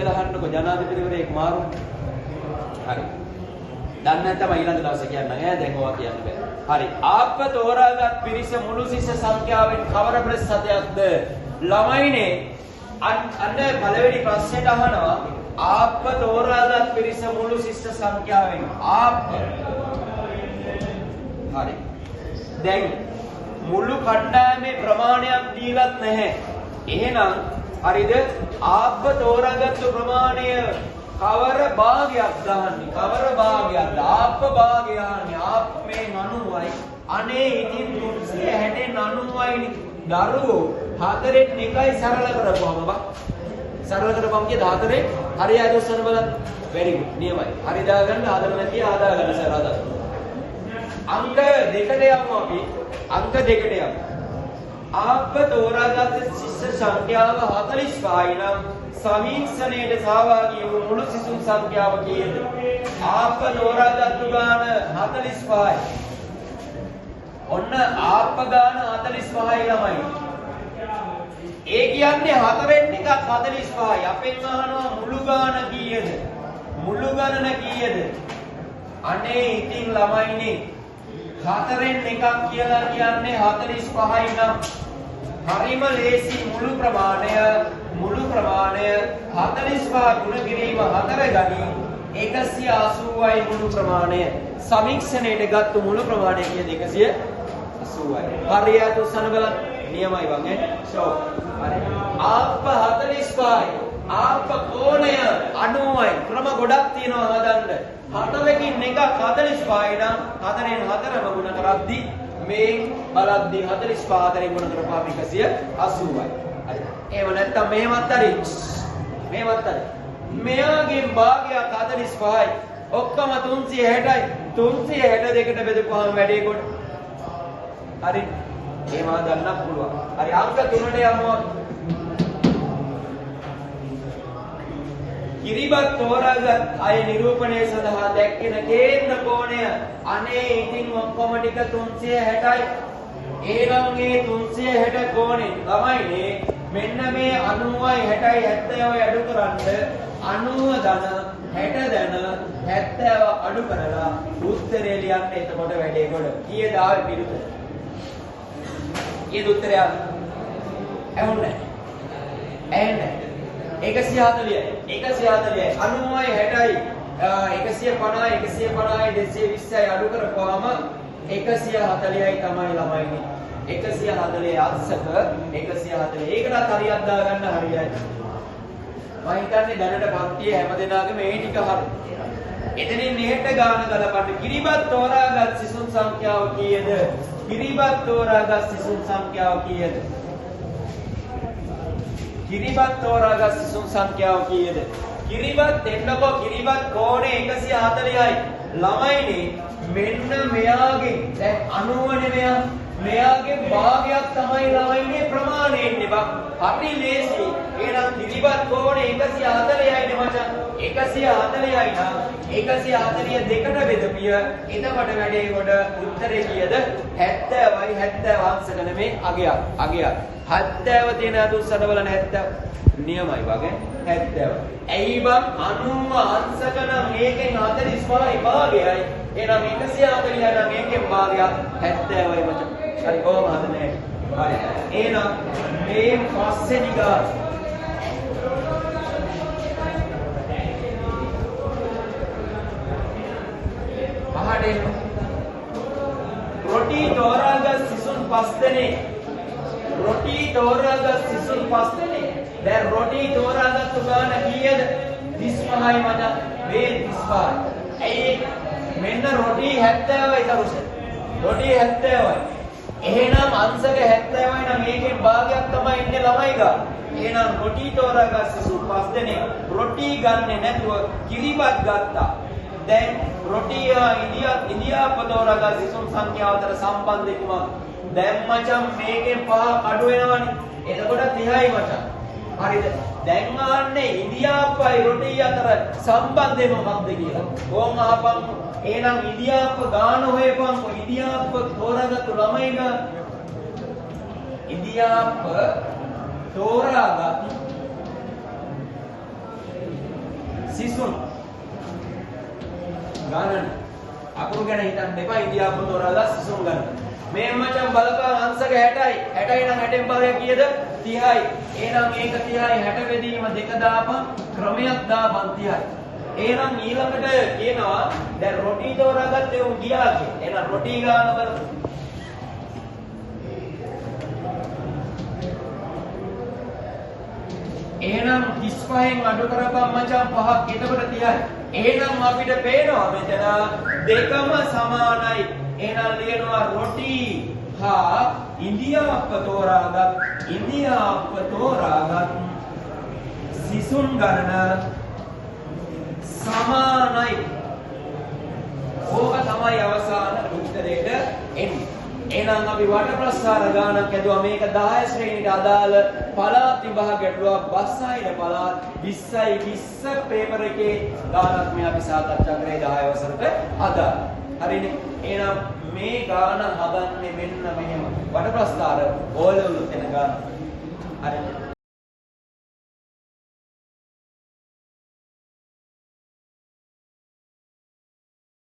කියලා අහන්නකෝ ජනාධිපතිවරයෙක් මාරු. හරි. දන්නේ නැත්නම් ඊළඟ දවසේ කියන්න ඈ දැන් ඕවා කියන්න බෑ. හරි. ආප්ප තෝරාගත් පිරිස මුළු ශිෂ්‍ය සංඛ්‍යාවෙන් කවර ප්‍රතිශතයක්ද? ළමයිනේ අන්න පළවෙනි ප්‍රශ්නෙට අහනවා ආප්ප තෝරාගත් පිරිස මුළු ශිෂ්‍ය සංඛ්‍යාවෙන් ආප්ප. හරි. දැන් මුළු කණ්ඩායමේ ප්‍රමාණයක් දීලත් නැහැ. එහෙනම් හරිද? ආප්ප තෝරාගත්තු ප්‍රමාණය කවර භාගයක් දාන්නේ? කවර භාගයක්ද? ආප්ප භාගය අහන්නේ. ආප්ප මේ 90යි. අනේ ඉතින් 360 90යිනේ. දරුවෝ 4න් 1යි සරල කරපුවම බා. සරල කරපුවම කිය 14 හරි අය දොස්සන බලන්න. වෙරි ගුඩ්. නියමයි. හරි දාගන්න ආදර නැතිව හදාගන්න සර් හදා. අංක දෙකට යමු අපි. අංක දෙකට යමු. ආප්ප තෝරාගත් ශිෂ්‍ය සංඛ්‍යාව 45යි නම් සමීක්ෂණයට සහභාගී වූ මුළු සිසුන් සංඛ්‍යාව කීයද? ආප්ප තෝරාගත්තු ගාන 45යි. ඔන්න ආප්ප ගාන 45යි ළමයි. ඒ කියන්නේ හතරෙන් එකක් 45යි. අපෙන් අහනවා මුළු ගාන කීයද? මුළු ගණන කීයද? අනේ ඉතින් ළමයිනේ හතරෙන් එකක් කියලා කියන්නේ 45යි නම් හරිම ලේසි මුළු ප්‍රමාණය 45 ගුණ කිරීම 4 ගනි 180යි මුළු ප්‍රමාණය. සමීක්ෂණයට ගත්ත මුළු ප්‍රමාණය කීයද? 180යි. හරියට උස්සන බලන්න. නියමයි බං ඈ. ෂෝ. හරි. ආප්ප 45යි. ආප්ප කෝණය 90යි. ක්‍රම ගොඩක් තියෙනවා හදන්න. හතරකින් එකක් 45යි නම් හතරෙන් හතරම ගුණ කරද්දි මේ බලද්දි 45 හතරෙන් ගුණ කරපුවාම 180යි. හරි. එහෙම නැත්තම් මෙහෙමත් හරි. මෙහෙමත් හරි. මෙයාගෙන් භාගයක් 45යි. ඔක්කොම 360යි. 362කට බෙදපුවාම වැඩේ කොට. හරි. එහෙම හදන්නත් පුළුවන්. හරි අංක තුනට යමු. කිරිබත් තෝරාගත් අය නිරූපණය සඳහා දැක්වෙන කේන්ද්‍ර කෝණය අනේ ඉතින් ඔක්කොම ටික 360යි. එහෙනම් මේ 360 කෝණේ ළමයිනේ මෙන්න මේ 90යි 60යි 70යි අඩු කරන්න 90 ධන 60 ධන 70 අඩු කරලා උත්තරේ ලියන්න. එතකොට වැඩේ ගොඩ. කීයද ආවේ පිළිතුර? කීයද උත්තරය ආවේ? ඇහුන්නේ නැහැ. ඇහෙන්නේ නැහැ. 140යි 140යි 90යි 60යි 150යි 150යි 220යි අඩු කරපුවාම 140යි තමයි ළමයිනේ. 140 අංශක 140. ඒකටත් හරියක් දාගන්න හරියයි. මම හිතන්නේ දැනට පන්තියේ හැම දෙනාගේම මේ ටික හරි. එතනින් එහෙට ගාන ගලපන්න. කිරිබත් තෝරාගත් සිසුන් සංඛ්‍යාව කීයද? කිරිබත් තෝරාගත් සිසුන් සංඛ්‍යාව කීයද? කිරිබත් තෝරාගත් සිසුන් සංඛ්‍යාව කීයද? කිරිබත් එන්නකෝ කිරිබත් කෝණේ 140යි. ළමයිනේ මෙන්න මෙයාගෙන් දැන් 90 නේ මෙයා. මෙයාගේ භාගයක් තමයි ළමයිනේ ප්‍රමාණය එන්නේ බං. හරි ලේසි. එහෙනම් කිරිබත් කෝණේ 140යි නේ මචං. 140යි නම් 140 දෙකට බෙදපිය. එතකොට වැඩේ කොට උත්තරේ කීයද? 70යි 70 අංශක නෙමේ අගයක්. අගයක්. 70 තියෙන අතුස්සන බලන්න 70. නියමයි වගේ 70. ඇයි බං 90 අංශක නම් ඒකෙන් 45යි භාගයයි. එහෙනම් 140 නම් ඒකෙන් භාගයක් 70යි මචං. හරි කොහොම හදන්නේ? හරි. එහෙනම් මේ පස්වෙනි ගාන පහට එන්න. රොටි තෝරාගත් සිසුන් පස් දෙනෙක්. රොටි තෝරාගත් සිසුන් පස් දෙනෙක්. දැන් රොටි තෝරාගත්තු ගාන කීයද? 35යි මචං. මේ 35යි. ඇයි මෙන්න රොටි 70යි තරුෂ. රොටි 70යි. එහෙනම් අංශක 70යි නම් ඒකෙන් භාගයක් තමයි ඉන්නේ ළමයි ගා. එහෙනම් රොටි තෝරාගත් සිසුන් පස් දෙනෙක් රොටි ගන්නෙ නැතුව කිරිබත් ගත්තා. දැන් රොටි හා ඉන්දියාප්ප තෝරාගත් සිසුන් සංඛ්‍යාව අතර සම්බන්ධය කුමක්ද? දැන් මචං මේකෙන් පහක් අඩු වෙනවනේ. එතකොට 30යි මචං. හරිද? දැන් ආන්නේ ඉන්දියාප්පයි රොටි අතර සම්බන්ධය මොකක්ද කියලා. ඕන් අහපන්. එහෙනම් ඉන්දියාප්ප ගාන හොයපන්කො. ඉන්දියාප්ප තෝරාගත්තු ළමයි ගාන. ඉන්දියාප්ප තෝරාගත් සිසුන් ගණන. අකුරු ගැන හිතන්න එපා. ඉන්දියාප්ප තෝරාගත් සිසුන් ගණන. මේ මචං බලපන් අංශක 60යි. 60යි නම් 60න් භාගය කීයද? 30යි. එහෙනම් ඒක 30යි 60 බෙදීම 2 දාපන් ක්‍රමයක් දාපන් 30යි. එහෙනම් ඊළඟට කියනවා දැන් රොටි තෝරාගත්තේ උන් ගියා කියලා. එහෙනම් රොටි ගාන බලමු. එහෙනම් 35න් අඩු කරපන් මචං 5ක්. එතකොට 30යි. එහෙනම් අපිට පේනවා මෙතන දෙකම සමානයි. එහෙනම් ලියනවා රොටි හා ඉන්දියාප්ප තෝරාගත් ඉන්දියාප්ප තෝරාගත් සිසුන් ගණන සමානයි. ඕක තමයි අවසාන උත්තරේට එන්නේ. එහෙනම් අපි වට ප්‍රස්ථාර ගානක් ඇදුවා. මේක 10 ශ්‍රේණියට අදාළ පළාත් විභාග ගැටලුවක්. බස්නාහිර පළාත් 20යි 20 පේපර් එකේ ගානක් මේ අපි සාකච්ඡා කරේ 10 වසරට අදාළ. හරිනේ. එහෙනම් මේ ගාන හදන්නේ මෙන්න මෙහෙම. වට ප්‍රස්ථාර ඕලෙවලුත් එන ගාන. හරිනේ.